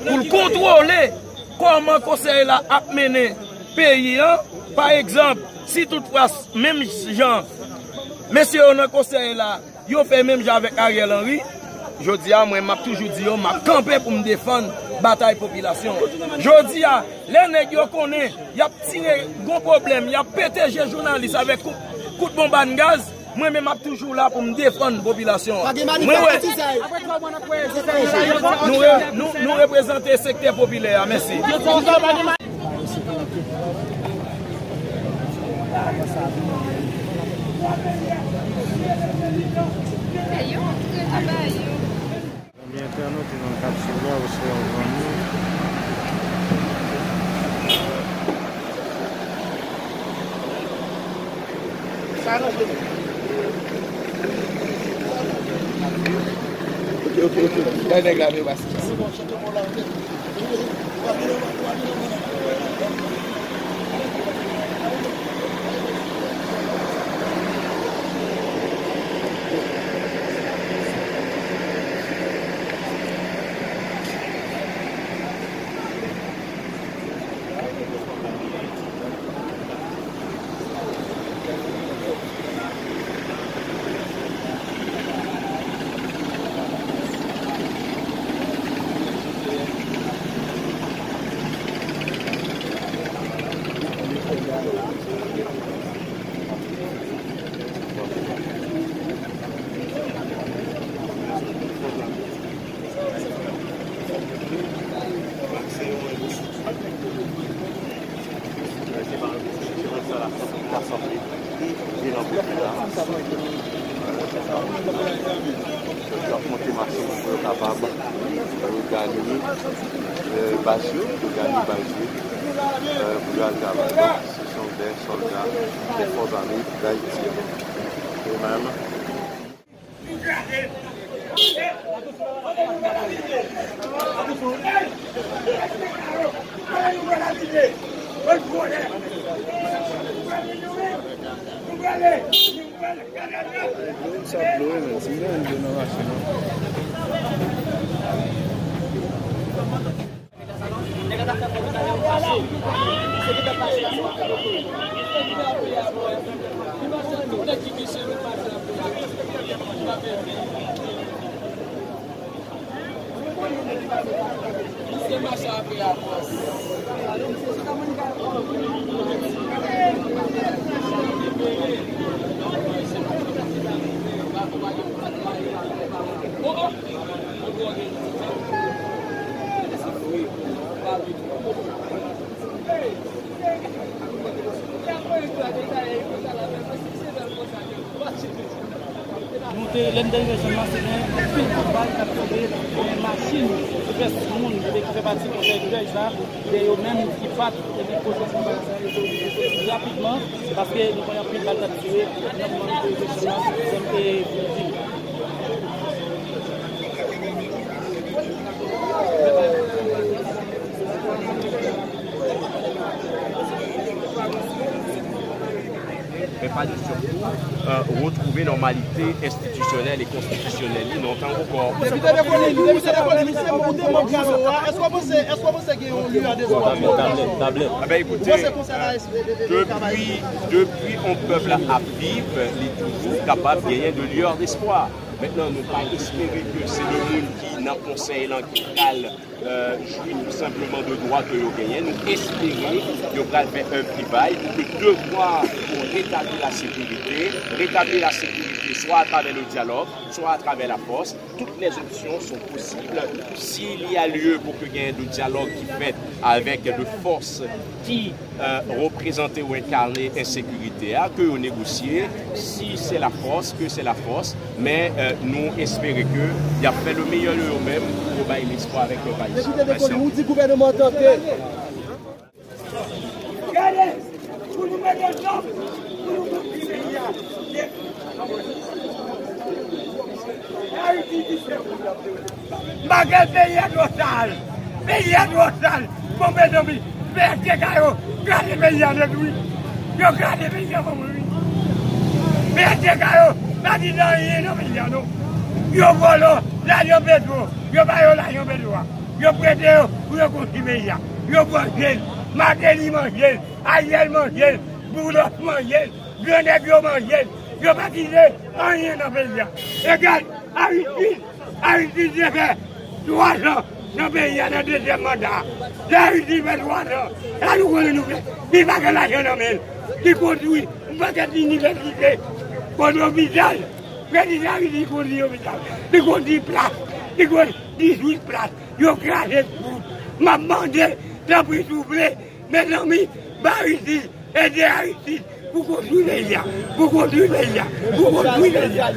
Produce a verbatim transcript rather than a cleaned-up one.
Pou l kontwole kòman konsèy la ap mennen peyi an. Pa egzanp, si toutfwa menm jan mesye yo nan konsèy la, yo fè menm jan avèk Ariel Henry, jodi a, mwen, m ap toujou di yo, m ap kanpe pou m defann batay popilasyon an. Jodi a, lè nèg yo konnen y ap tire gwo pwoblèm, y ap pete je jounalis avèk kout, kout bonbàn gaz, mwen menm m ap toujou la pou m defann popilasyon an. Mwen wè, nou re-, nou, nou reprezante sektè popilè a. Mèsi. Konbyen entènot ki nan kapsila, ou se yon zanmi? Ok, ok, ok. Bay nèg la, men, basi. Yo ap monte machin pou yo kapab reganye, euh, baz yo, reganye baz yo, euh, pou yo al travay. Donk, se yon de sòlda de fòs ame d'Ayiti. Yo menm. Nou te, lè n te rive zòn nan, se gen anpil kout bal k ap tonbe, gen machin ki fè moun ki te, ki fè pati konsèy de dèy sa, se yo menm ki pa t, epi koze kout bal sa, yo te oblije soti rapidman, paske nou konnen anpil bal t ap tire nan moman nou te rive zòn nan, zòn te Vildi. Men pa de sirtou, euh, retwouve nòmalite enstitisyonèl e konstitisyonèl li nan tan ankò. Depi w te dekouvri, depi w te dekouvri misye, ou te mank galo a, èske w panse, èske w panse gen yon liyè despwa pou Ayiti? Tablet, tablet. Enben, ekoute, depi, depi yon pèp la ap viv, li toujou kapab genyen de liyè despwa. Mentnan, nou pa espere ke se de moun ki nan konsèy lan ki pral euh, jwi tou senpleman de dwa ke yo genyen. Nou espere yo pral fè un petit bay pou ke devwa pou retabli la sekirite, retabli la sekirite swa atravè le dyalòg, swa atravè la fòs. Toutes les options sont possibles. S'il y a lieu pour que genyen de dyalòg ki fèt avèk de fòs ki euh, reprezante ou enkane ensekirite a, ke yo negosye, si se la fòs, ke se la fòs, men, euh, nou espere ke y ap fè le meyè de yo menm pou yo bay lespwa avèk yon bay. Depite Dekolin, ou di gouvènman an tante. Gade, pou nou mete zam, pou nou konstwi peyi a. Ayiti ki fè w. Bagay peyi a twò sal. Peyi a twò sal. Bon, mezanmi, P S T K yo kraze peyi a nèt, wi. Yo kraze peyi a pou mwen, wi. P S T K yo pa di nan anyen nan peyi a, non. Yo vòlò lajan petwo. Yo ba yo lajan petwo a. Yo prete yo pou yo konstwi peyi a. Yo manje l. Martelly manje l. Ariel manje l. Boulos manje l. Gran nèg yo manje l. Yo pa kite anyen nan peyi a. Egal Aristide. Aristide te fè twa zan nan peyi a nan dezyèm manda. Lè Aristide fè twa zan, sa nou konnen nou fè. Li pa gen lajan nan men l. Li konstwi yon pakèt inivèsite, konstwi lopital. Prezidan Aristide konstwi lopital. Li konstwi plas. Li konstwi dizuit plas. Yo kraze tout. M ap mande, tanpri, souple, mezanmi, ba Aristide, ede Aristide pou konstwi peyi a, pou konstwi peyi a, pou konstwi peyi a.